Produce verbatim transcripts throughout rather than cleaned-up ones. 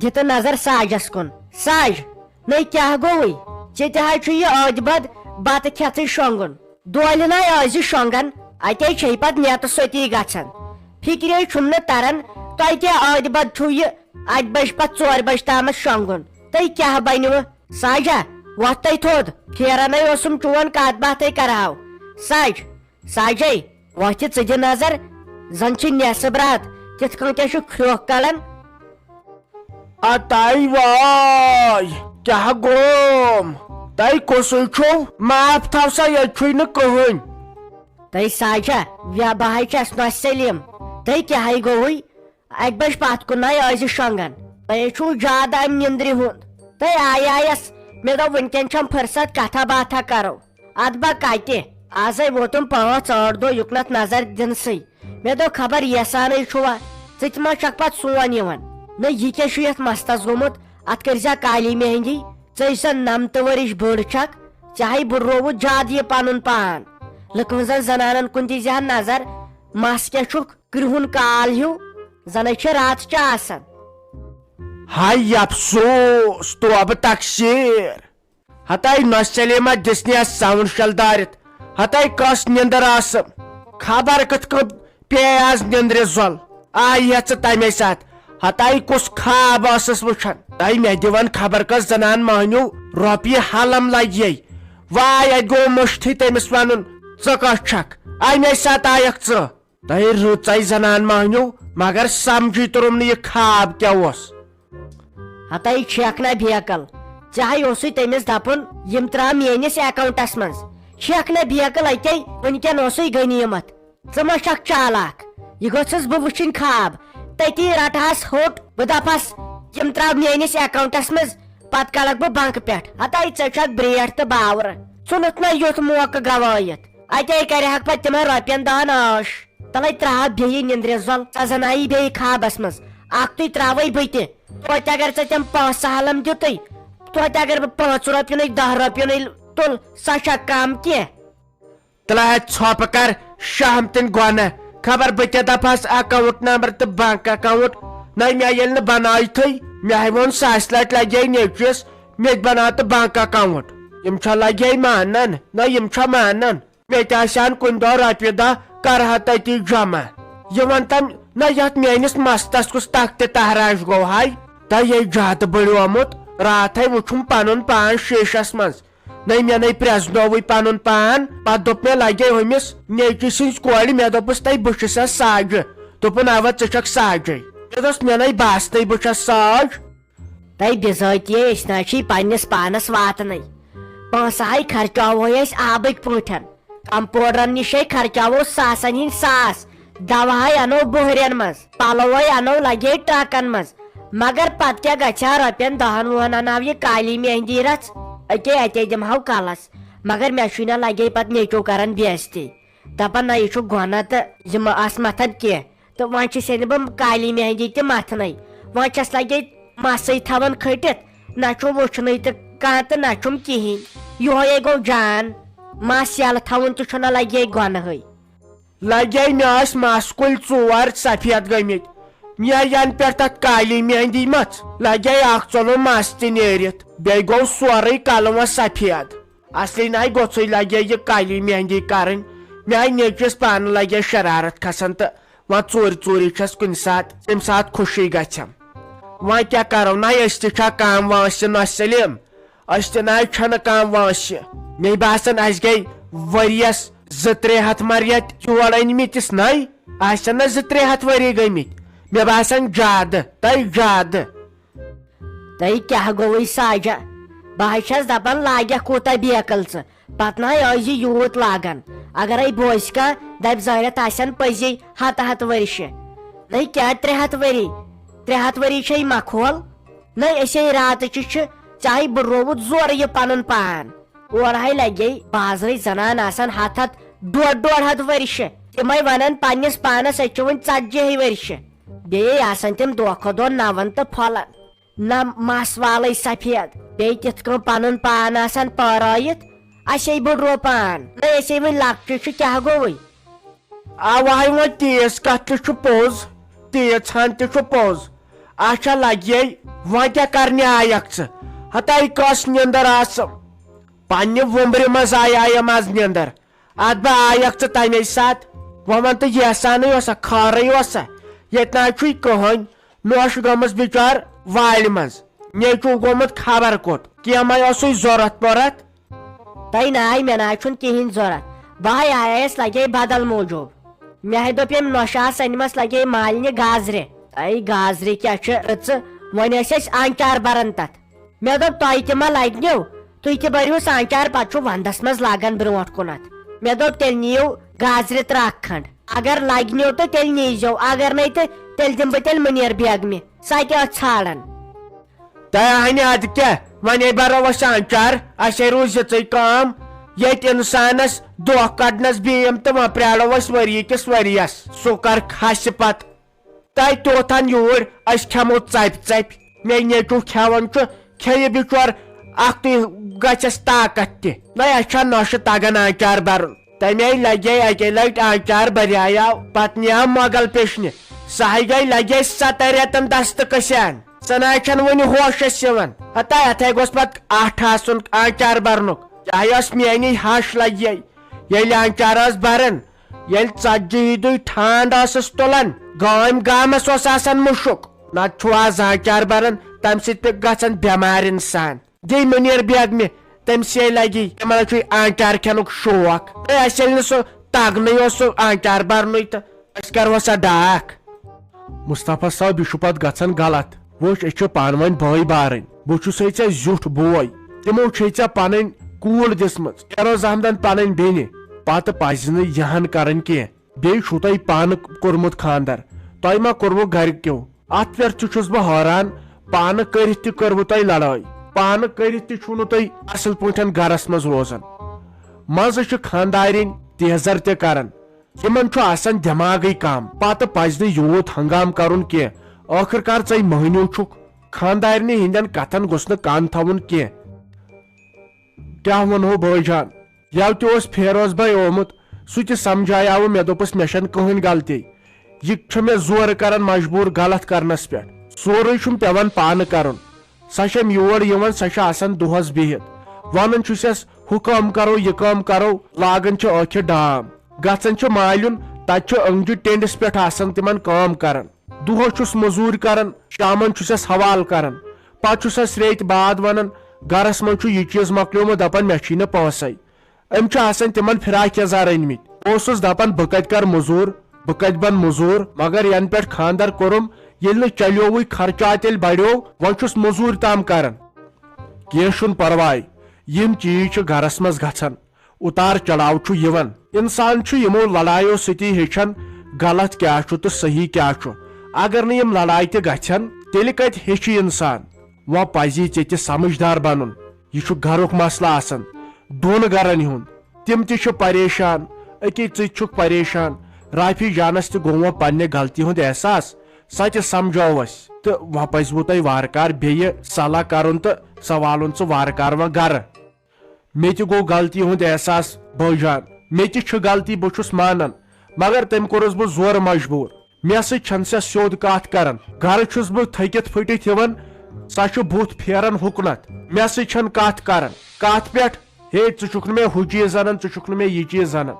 دِتہٕ نظر ساجس کُن۔ ساج، نٔے کیٛاہ گوٚوُے؟ ژےٚ تہِ حظ چھُ یہِ ٲدۍ بد بتہٕ کھٮ۪تھٕے شۄنٛگُن۔ دولہِ نَے ٲسۍ زِ شۄنٛگان، اَتے چھے پتہٕ نیتہٕ سۄتی گژھان۔ فِکرے چھُم نہٕ تران، تۄہہِ کیٛاہ ٲدۍ بد چھُو یہِ اَکہِ بجہِ پتہٕ ژورِ بجہِ تامَتھ شۄنٛگُن؟ تُہۍ کیٛاہ بنِوٕ؟ ساجا، وۄتھ تَے تھوٚد، پھیرَنے اوسُم چون کَتھ باتھے کرہاو۔ ساج، ساجے، وۄتھِ ژٕ دِ نظر، زن چھِ نٮ۪صٕب راتھ، کِتھ کٔنۍ کیٛاہ چھُ کھرٛوکھ کڑان؟ اتاے واے، کیٛاہ گوم؟ تۄہہِ کُسُے چھُو؟ معاف تھاو سا، ییٚتہِ چھُے نہٕ کٕہٕنۍ۔ تۄہہِ ساجا، ویا بہٕ حظ چھَس نۄش سلیٖم۔ تۄہہِ کیٛاہے گوٚوُے؟ اَکہِ بجہِ پتھ کُن نَے ٲسۍ شۄنٛگان۔ تۄہہِ چھُو زیادٕ اَمہِ نِندرِ ہُنٛد۔ تۄہہِ آیایس، مےٚ دوٚپ وٕنکٮ۪ن چھَم فرصت کتھا باتھا کرو۔ ادٕ بہ کتہِ؟ ازے ووتُم پانٛژھ ٲٹھ دۄہ یُکنتھ نظر دِنسٕے۔ مےٚ دوٚپ خبر یژھانٕے چھُوا؟ ژٕ تہِ ما چھکھ پتہٕ سون یِوان؟ نہ، یہِ کیٛاہ چھُ یتھ مستس گوٚمُت؟ اتھ کٔرۍ زِ کالی مہندی۔ ژٕ یُس زن نمتہٕ ؤرِش بٔڑ چھکھ، ژےٚ ہاے بہٕ رووُت زیادٕ یہِ پنُن پان۔ لُکہٕ ہٕنٛزن زنانن کُن دِیٖزِ ہا نظر، مس کیٛاہ چھُکھ کرٛہُن کال ہیوٗ، زنے چھِ راتہٕ چہِ آسان۔ ہاے افسوس، توبہٕ تقصیر۔ ہتاے نۄش سلیمہ دِژنی اَتھ ساوُنٛڈ شل دٲرِتھ۔ ہتاے کۄس نِندٕر ٲسٕم۔ خبر کِتھ کٔنۍ پیٚیہِ آز نِندرِ زۄل۔ آیہِ ہا ژٕ تَمے ساتہٕ۔ ہتاے کُس خواب ٲسٕس وٕچھان۔ تۄہہِ مےٚ دِوان خبر کۄس زنان مۄہنیو رۄپیہِ حلم لگہِ۔ واے، اَتہِ گوٚو مٔشتھٕے تٔمِس وَنُن، ژٕ کۄس چھکھ؟ اَمے ساتہٕ آیکھ ژٕ۔ تۄہہِ رٕژے زنان مۄہنیو، مگر سمجھی توٚرُم نہٕ یہِ خواب کیٛاہ اوس۔ ہتاے چھکھ نا بیکل، ژےٚ ہاے اوسُے تٔمِس دپُن، یِم تراو میٲنِس اکاونٹس منٛز۔ چھکھ نا بیکل اتے، وٕنکٮ۪ن اوسُے غنیمت۔ ژٕ ما چھکھ چالاک؟ یہِ گٔژھٕس بہٕ وٕچھِنۍ خواب۔ تٔتی رٹہٕ ہس ہوٚٹ، بہٕ دپہس، یِم تراو میٲنِس اکاونٹس منٛز، پتہٕ کڑکھ بہٕ بنکہٕ پٮ۪ٹھ۔ ہتاے ژےٚ چھکھ برٛیٹھ تہٕ باورٕ۔ ژھُنُتھ نا یُتھ موقعہٕ گوٲیِتھ۔ اتے کرِہکھ پتہٕ تِمن رۄپین دہن عٲش۔ تلے تراو بیٚیہِ نِندرِ زۄل، سۄ زن آیی بیٚیہِ خوابس منٛز۔ اکھتُے تراوے بہٕ تہِ۔ توتہِ اگر ژےٚ تِم پونٛسہٕ حلم دِتُے، توتہِ اگر بہٕ پانٛژھ رۄپیُنُے، دہ رۄپیُنُے تُل، سۄ چھا کم کینٛہہ؟ تلے ژھۄپہٕ کر شہمتٕنۍ گۄناہ۔ خبر بہٕ کیٛاہ دپہس اکاونٹ نمبر تہٕ بنک اکاونٹ۔ نہ، مےٚ ییٚلہِ نہٕ بنٲیتھٕے، مےٚ ہے ووٚن ساسہِ لٹہِ لگے نیٚچوِس، مےٚ تہِ بناو تہٕ بنک اکاونٹ۔ یِم چھا لگے مانان؟ نہ، یِم چھا مانان؟ مےٚ تہِ آسہِ ہن کُنہِ دۄہ رۄپیہِ دہ، کرٕ ہا تٔتی جمع۔ یہِ وَن تم، نہ یتھ میٲنِس مستس کُس تخت تہراش گوٚو ہاے؟ تۄہہِ یے زیادٕ بٔڑیومُت، راتھے وُچھُم پنُن پان شیٖشس منٛز۔ نَے مےٚ نَے پرٛزنووُے پنُن پان۔ پتہٕ دوٚپ مےٚ لگے ہُمِس نیٚچوِ سٕنٛزِ کورِ، مےٚ دوٚپُس، تَے بہٕ چھُسا ساجہِ؟ دوٚپُن، اوا، ژٕ چھکھ ساجے۔ مےٚ دوٚپُس، مےٚ نَے باسنٕے بہٕ چھَس ساج۔ تۄہہِ بِذٲتی أسۍ نہ چھِ پننِس پانس واتنٕے۔ پونٛسہٕ ہاے خرچاوو أسۍ آبٕکۍ پٲٹھۍ۔ کمپاوڈرن نِشے خرچاوو ساسن ہٕنٛدۍ ساس۔ دوا ہاے انو بوہرٮ۪ن منٛز، پلو ہاے انو لگے ٹرکن منٛز۔ مگر پتہٕ کیٛاہ گژھِ ہا رۄپین دہن وُہن انہو یہِ کالی مہندی رژھ؟ أکے اتے دِمہو کلس۔ مگر مےٚ چھُے نہ لگے پتہٕ نیٚچو کران بے عزتی۔ دپان، نہ، یہِ چھُ گۄناہ تہٕ یہِ مہ آس متھان کینٛہہ۔ تہٕ وۄنۍ چھِ سیٚنہِ بہٕ کالی مہندی تہِ متھنَے۔ وۄنۍ چھَس لگے مسٕے تھاوان کھٔٹِتھ، نہ چھُم وٕچھنُے تہٕ کانٛہہ تہٕ نہ چھُم کِہیٖنۍ۔ یِہوٚے گوٚو جان۔ مس یَلہٕ تھاوُن تہِ چھُنہ لگے گۄنہٕے۔ لگے مےٚ ٲسۍ مس کُلۍ ژور سفید گٔمٕتۍ۔ مےٚ ینہٕ پٮ۪ٹھ تتھ کالی مہندی مژھ، لگے اکھ ژۄلُم مس تہِ نیٖرِتھ۔ بیٚیہِ گوٚو سورُے کلہٕ وۄنۍ سفید۔ اصلی ناے گوٚژھُے لگے یہِ کالی مہندی کرٕنۍ۔ میانہِ نیٚچوِس پانہٕ لگے شرارت کھسان تہٕ وۄنۍ ژوٗرِ ژوٗرِ چھس کُنہِ ساتہٕ، ییٚمہِ ساتہٕ خوشی گژھٮ۪م۔ وۄنۍ کیٛاہ کرو، ناے أسۍ تہِ چھا کم وٲنٛسہِ نۄش سلیٖم؟ أسۍ تہِ ناے چھنہٕ کم وٲنٛسہِ۔ مےٚ باسان، اسہِ گٔے ؤریس زٕ ترٛےٚ ہتھ مریت یور أنۍ مٕتِس ناے۔ آسن نہ زٕ ترٛےٚ ہتھ ؤری گٔمٕتۍ۔ مےٚ باسان، زیادٕ، تۄہہِ زیادٕ۔ تۄہہِ کیٛاہ گوٚوُے ساجہ؟ بہٕ حظ چھَس دَپان، لاگٮ۪کھ کوٗتاہ بیکٕل ژٕ؟ پَتہٕ نَے ٲسۍ زِ یوٗت لاگان۔ اگرے بوزِ کانٛہہ، دَپہِ، زٲرِتھ آسن پٔزی ہَتہٕ ہَتہٕ ؤرشہِ۔ نَے کیٛاہ ترٛےٚ ہَتھ ؤری؟ ترٛےٚ ہَتھ ؤری چھے مَکھول؟ نَے أسے راتہٕ چہِ چھِ، چاہے بہٕ رووُت زورٕ یہِ پَنُن پان۔ اورٕ ہَے لَگے بازرٕچ زَنان آسان ہَتھ ہَتھ، ڈۄڈ ڈۄڈ ہَتھ ؤرشہِ۔ تِمَے وَنان پنٛنِس پانَس، أسۍ چھِ وۄنۍ ژتجی ہٕے ؤرشہِ۔ بیٚیہِ آسان تِم دۄہ کھۄتہٕ دۄہ نَوان تہٕ پھۄلان۔ نہ مس والے سفید، بیٚیہِ تِتھ کٔنۍ پنُن پان آسان پٲرٲیِتھ۔ اسے بٔڈرو پان، نہ أسے وۄنۍ لۄکچہِ چھِ، کیٛاہ گوٚوُے؟ اوا ہے، وۄنۍ تیٖژ کتھ تہِ چھُ پوٚز، تیٖژ ہن تہِ چھُ پوٚز۔ اچھا، لگے وۄنۍ کیٛاہ کرنہِ آیکھ ژٕ؟ ہتاے کۄس نیندر آسہٕ؟ پننہِ وُمبرِ منٛز آیایم از نیندر۔ اتھ بہٕ آیکھ ژٕ تمے ساتہٕ۔ وۄنۍ ون تہٕ یہِ سانٕے اوسا، خٲرٕے اوسا؟ ییٚتہِ نہ چھُے کٕہٕنۍ۔ نوش گٔمٕژ بِچار والہِ منٛز۔ نیٚچوٗ گوٚمُت خبر کوٚت۔ کینٛہہ ما اوسُے ضوٚرتھ پوٚرتھ؟ تۄہہِ ناے مےٚ ناے چھُنہٕ کِہیٖنۍ ضوٚرتھ۔ بہٕ ہاے آیس لگے بدل موٗجوٗب۔ مےٚ ہاے دوٚپ ییٚمۍ نۄشہِ آسہٕ أنمژ لگے مالنہِ گازرِ۔ اے گازرِ کیٛاہ چھِ رٕژٕ؟ وۄنۍ ٲسۍ أسۍ آنچار بران تتھ۔ مےٚ دوٚپ تۄہہِ تہِ ما لگنیو؟ تُہۍ تہِ بٔرِو سانچار، پتہٕ چھُ ونٛدس منٛز لگان برٛونٛٹھ کُنتھ۔ مےٚ دوٚپ تیٚلہِ نِیِو گازرِ ترٛکھ کھنٛڈ۔ اگر لگنیو تہٕ تیٚلہِ نیٖزیو، اگر نے تہٕ تیٚلہِ دِمہٕ بہٕ تیٚلہِ مُنیر بیگمہِ، سۄ تہِ ٲس ژھانٛڈان۔ تۄہہِ اہنہِ ادٕ کیٛاہ؟ وۄنۍ ہے برو أسۍ آنچار، اسے روٗز یِژٕے کٲم۔ ییٚتہِ انسانس دۄہ کڑنس بیم تہٕ وۄنۍ پرٛارو أسۍ ؤری کِس ؤرِیس، سُہ کر کھسہِ پتہٕ۔ تۄہہِ توتھن یوٗرۍ، أسۍ کھٮ۪مو ژپۍ ژپۍ۔ مےٚ نیٚچوٗ کھٮ۪وان چھُ، کھیٚیہِ بِچور اکھتُے گژھٮ۪س طاقت تہِ۔ نَے اَسہِ چھا نۄشہِ تگان آنچار برُن؟ تَمے لگے اَکے لٹہِ آنچار بریایاو، پتہٕ نِیاو مۄغل پیشنہِ۔ سۄ ہے گٔے لگے ستن رٮ۪تن دستہٕ کسیان۔ سۄ نہ چھنہٕ وُنہِ ہوشس یِوان۔ ہتا یتھے گوٚژھ پتہٕ اٹھ آسُن آنچار برنُک۔ چاہے ٲس میٲنی ہش لگے۔ ییٚلہِ آنچار ٲس بران، ییٚلہِ ژتجی ہی دُے ٹھانڈ ٲسٕس تُلان، گامۍ گامس اوس آسان مُشُک۔ نتہٕ چھُ آز آنچار بران، تمہِ سۭتۍ پے گژھان بٮ۪مار انسان۔ دے مُنیر بیگمہِ، تٔمۍ سے لگی، تِمن چھُ آنچار کھٮ۪نُک شوق۔ تہٕ اسہِ ییٚلہِ نہٕ سُہ تگنٕے اوس، سُہ آنچار برنُے، تہٕ أسۍ کرہوس سا ڈاکھ۔ مصطفیٰ صٲب، یہِ چھُ پتہٕ گژھان غلط۔ وٕچھ، أسۍ چھِ پانہٕ ؤنۍ بٲے بارٕنۍ۔ بہٕ چھُسے ژےٚ زیُٹھ بوے۔ تِمو چھے ژےٚ پنٕنۍ کوٗر دِژمٕژ، فیروز احمدن پنٕنۍ بیٚنہِ۔ پتہٕ پزِ نہٕ یِہن کرٕنۍ کینٛہہ۔ بیٚیہِ چھُو تۄہہِ پانہٕ کوٚرمُت خانٛدر، تۄہہِ ما کوٚروٕ گرِکیو؟ اتھ پٮ۪ٹھ تہِ چھُس بہٕ حٲران، پانہٕ کٔرِتھ تہِ کٔروٕ تۄہہِ لڑٲے، پانہٕ کٔرِتھ تہِ چھُو نہٕ تُہۍ اصل پٲٹھۍ گرس منٛز روزان۔ منٛزٕ چھِ خانٛدارِنۍ تیزر تہِ کران، یِمن چھُ آسان دٮ۪ماغٕے کم، پتہٕ پزِ نہٕ یوٗت ہنگام کرُن کینٛہہ۔ ٲخٕر کار ژے مٔہنیوٗ چھُکھ، خانٛدارنہِ ہٕنٛدٮ۪ن کتھن گوٚژھ نہٕ کن تھاوُن کینٛہہ۔ کیٛاہ ونہو بٲے جان، یَوٕ تہِ اوس فیروز بھاے آمُت، سُہ تہِ سمجھایاوٕ مےٚ، دوٚپُس مےٚ چھَنہٕ کٕہٕنۍ غلطی، یہِ چھُ مےٚ زورٕ کران مجبوٗر غلط کرنس پٮ۪ٹھ، سورُے چھُم پٮ۪وان پانہٕ کرُن۔ سۄ چھم یور یِوان، سۄ چھِ آسان دۄہس بِہِتھ۔ ونان چھُسٮ۪س، ہُہ کٲم کرو، یہِ کٲم کرو، لاگان چھِ ٲخِر ڈام۔ گژھان چھِ مالیُن، تتہِ چھِ أنٛگجہِ ٹینڈس پٮ۪ٹھ آسان تِمن کٲم کران۔ دۄہس چھُس مٔزوٗرۍ کران، شامن چھُسٮ۪س حوالہٕ کران۔ پتہٕ چھُسٮ۪س رٮ۪تۍ بعد ونان، گرس منٛز چھُ یہِ چیٖز مۄکلیومُت، دپان مےٚ چھی نہٕ پونٛسے۔ أمۍ چھِ آسان تِمن فراق یزار أنۍمٕتۍ۔ اوسُس دپان، بہٕ کتہِ کرٕ مٔزوٗر، بہٕ کتہِ بنہٕ مٔزوٗر؟ مگر ینہٕ پٮ۪ٹھ خانٛدر کوٚرُم، ییٚلہِ نہٕ چلیووُے، خرچات ییٚلہِ بڑیو، وۄنۍ چھُس مٔزوٗرۍ تام کران۔ کینٛہہ چھُنہٕ پرواے، یِم چیٖز چھِ گرس منٛز گژھان، اُتار چڑاو چھُ یِوان۔ انسان چھُ یِمو لڑایو سۭتی ہیٚچھان غلط کیٛاہ چھُ تہٕ صحیح کیٛاہ چھُ۔ اگر نہٕ یِم لڑایہِ تہِ گژھن، تیٚلہِ کتہِ ہیٚچھِ انسان؟ وۄنۍ پزی ژےٚ تہِ سمجھدار بنُن۔ یہِ چھُ گرُک مسلہٕ آسان، دۄن گرن ہُنٛد۔ تِم تہِ چھِ پریشان، أکی ژٕ تہِ چھُکھ پریشان۔ رافی جانس تہِ گوٚو وۄنۍ پننہِ غلطی ہُنٛد احساس، سۄ تہِ سمجھٲو اسہِ۔ تہٕ وۄنۍ پزِوٕ تۄہہِ وارٕ کارٕ بیٚیہِ صلاح کرُن تہٕ سۄ والُن ژٕ وارٕ کارٕ وۄنۍ گرٕ۔ مےٚ تہِ گوٚو غلطی ہُنٛد احساس بٲے جان، مےٚ تہِ چھِ غلطی، بہٕ چھُس مانان، مگر تٔمۍ کوٚرُس بہٕ زورٕ مجبوٗر۔ مےٚ سۭتۍ چھَنہٕ سۄ سیوٚد کَتھ کَران۔ گَرٕ چھُس بہٕ تھٔکِتھ پھٔٹِتھ یِوان، سۄ چھِ بُتھ پھیران ہُکنَتھ۔ مےٚ سۭتۍ چھَنہٕ کَتھ کَران۔ کَتھ پٮ۪ٹھ؟ ہے، ژٕ چھُکھ نہٕ مےٚ ہُہ چیٖز زَنان، ژٕ چھُکھ نہٕ مےٚ یہِ چیٖز زَنان۔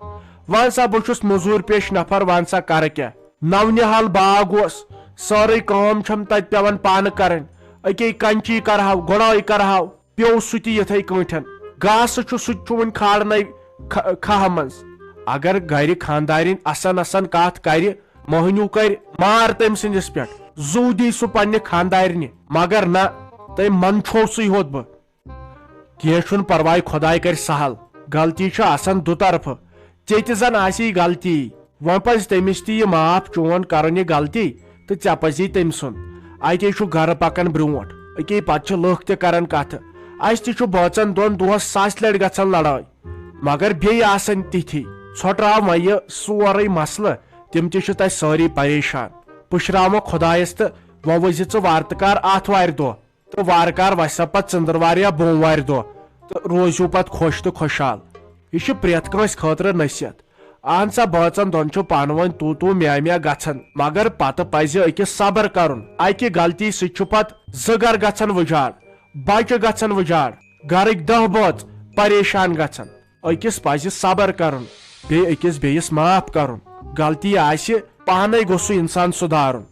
وَن سا، بہٕ چھُس مٔزوٗرۍ پیش نفر، وَن سا کَرٕ کیٛاہ؟ نَو نِہال باغ اوس، سٲرٕے کٲم چھَم تَتہِ پٮ۪وان پانہٕ کَرٕنۍ۔ أکے کَنچی کَرٕہاو، گُڈٲے کَرٕہاو۔ پیوٚو سُہ تہِ یِتھَے کٲٹھۍ۔ گاسہٕ چھُ، سُہ تہِ چھُ وُنہِ کھالنَے کھ-، کھاہہٕ منٛز۔ اگر گرِ خانٛدارِنۍ اَسان اَسان کَتھ کَرِ، مۄہنیوٗ کَرِ مار تٔمۍ سٕنٛدِس پٮ۪ٹھ، زُو دی سُہ پنٛنہِ خانٛدارِنہِ۔ مگر نہ، تٔمۍ منٛدچھوو سُے ہوت بہٕ۔ کینٛہہ چھُنہٕ پرواے، خۄداے کَرِ سہل۔ غلطی چھِ آسان دُطرفہٕ۔ ژےٚ تہِ زن آسی غلطی۔ وۄنۍ پزِ تٔمِس تہِ یہِ معاف، چون کرُن یہِ غلطی، تہٕ ژےٚ پزی تٔمۍ سُنٛد۔ اتے چھُ گرٕ پکان برٛونٛٹھ۔ أکے پتہٕ چھِ لُکھ تہِ کران کتھٕ۔ اسہِ تہِ چھُ بٲژن دۄن دۄہس ساسہِ لٹہِ گژھان لڑٲے، مگر بیٚیہِ آسان تِتھی۔ ژھۄٹراو وۄنۍ یہِ سورُے مسلہٕ، تِم تہِ چھِ تتہِ سٲری پریشان۔ پُشراوان خۄدایس تہٕ وۄنۍ ؤزِ ژٕ وارٕ تہٕ کار آتھوارِ دۄہ۔ تہٕ وارٕ کار وسہِ سا پتہٕ ژٔنٛدٕروارِ یا بوموارِ دۄہ تہٕ روزِو پتہٕ خۄش تہٕ خۄشحال۔ یہِ چھِ پرٛٮ۪تھ کٲنٛسہِ خٲطرٕ نصیحت۔ اہن سا، بٲژن دۄن چھُ پانہٕ ؤنۍ تو تو میا میا گژھان، مگر پتہٕ پزِ أکِس صبر کرُن۔ اکہِ غلطی سۭتۍ چھُ پتہٕ زٕ گرٕ گژھان وُجاڑ، بچہِ گژھان وُجاڑ، گرٕکۍ دہ بٲژ پریشان گژھان۔ أکِس پزِ صبر کرُن، بیٚیہِ أکِس بیٚیِس معاف کرُن۔ غلطی آسہِ، پانے گوٚژھ سُہ انسان سُدھارُن۔